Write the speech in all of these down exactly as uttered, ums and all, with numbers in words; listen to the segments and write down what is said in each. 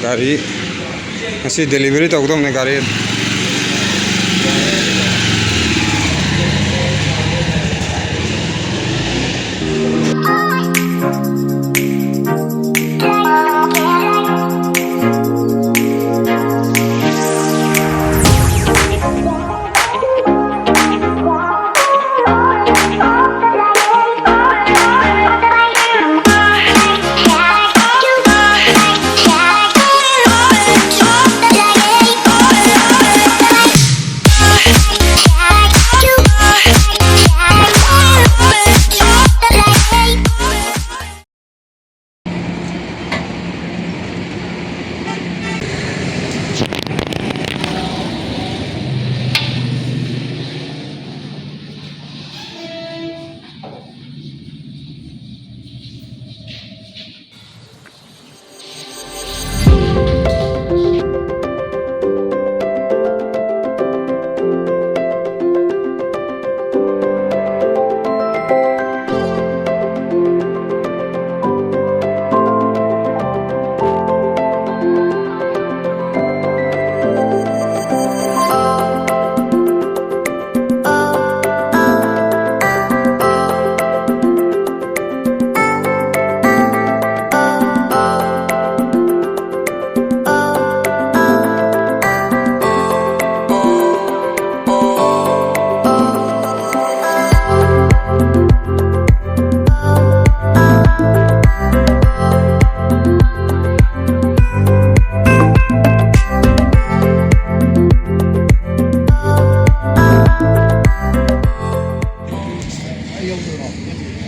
ꯒꯥꯔꯤ ꯉꯁꯤ delivery ꯇꯧꯒꯗꯧꯅꯦ ꯒꯥꯔꯤ꯫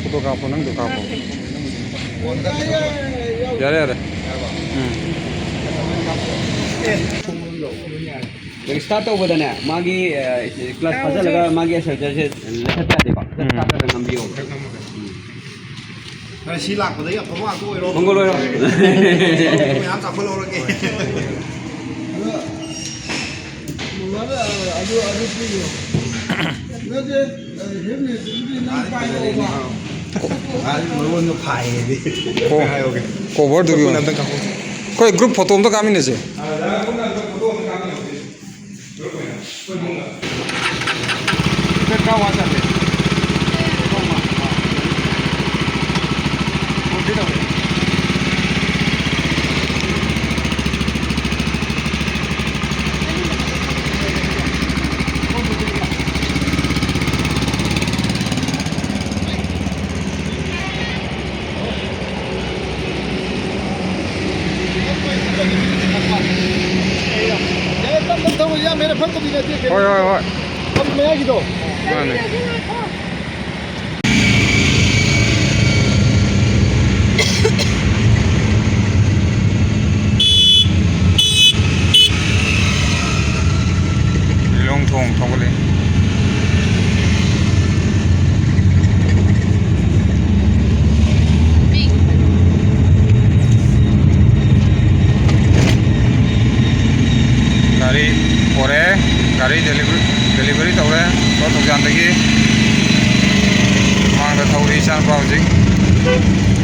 ꯐꯣꯇꯣ ꯀꯥꯞꯄꯣ, ꯅꯪꯗꯣ ꯀꯥꯞꯄꯣ꯫ ꯌꯥꯔꯦ, ꯌꯥꯔꯦ꯫ ꯎꯝ꯫ ꯑꯗꯒꯤ start ꯇꯧꯕꯗꯅꯦ, ꯃꯥꯒꯤ, ꯑ, clutch ꯐꯥꯖꯤꯜꯂꯒ ꯃꯥꯒꯤ acceleratorꯁꯦ ꯂꯩꯈꯠꯄ ꯌꯥꯗꯦꯀꯣ꯫ ꯎꯝ꯫ Start ꯇꯧꯔꯒ ꯅꯝꯕꯤꯌꯣꯕ꯫ ꯁꯤ ꯂꯥꯛꯄꯗꯒꯤ ꯑꯐꯕ ꯉꯥꯛꯇ ꯑꯣꯏꯔꯣ꯫ ꯃꯪꯒꯣꯜ ꯑꯣꯏꯔꯣ꯫ ꯃꯌꯥꯝ ꯆꯥꯎꯈꯠꯍꯧꯔꯒꯦ꯫ ꯑꯗꯨ, ꯑꯗꯨ, ꯑꯗꯨ ꯄꯤꯌꯣ꯫ ꯅꯠꯇꯦ, helmetꯇꯨꯕꯨꯗꯤ ꯅꯪ ꯄꯥꯏꯔꯛꯑꯣꯕ꯫ ꯃꯔꯣꯟꯗꯣ ꯐꯥꯏꯌꯦꯗꯤ꯫ ꯀꯣ-, ꯍꯥꯏꯍꯧꯒꯦ꯫ Coverꯗꯨꯒꯤ ꯃꯈꯨꯟ ꯑꯝꯇꯪ ꯀꯥꯞꯄꯣ꯫ ꯑꯩꯈꯣꯏ group photo ꯑꯝꯇ ꯀꯥꯞꯃꯤꯟꯅꯁꯦ꯫ ꯌꯥꯔꯦ, ꯇꯞ ꯇꯞ ꯊꯧꯔꯣ, ꯌꯥꯝ ꯍꯦꯟꯅ ꯐꯠꯇꯕꯤ ꯅꯠꯇꯦ, ꯀꯩꯅꯣ꯫ ꯍꯣꯏ, ꯍꯣꯏ, ꯍꯣꯏ꯫ ꯐꯝ ꯃꯌꯥꯏꯒꯤꯗꯣ꯫ ꯃꯥꯅꯦ꯫ ꯂꯤꯂꯣꯡ ꯊꯣꯡ ꯊꯧꯒꯠꯂꯛꯏ꯫ ꯒꯥꯔꯤ ꯄꯣꯔꯛꯑꯦ, ꯒꯥꯔꯤ delivery, delivery ꯇꯧꯔꯦ, ꯁꯣ ꯊꯧꯖꯥꯟꯗꯒꯤ꯫ ꯃꯥꯡꯗ ꯊꯧꯔꯤ ꯏꯆꯥꯅꯨꯄꯥ ꯍꯧꯖꯤꯛ꯫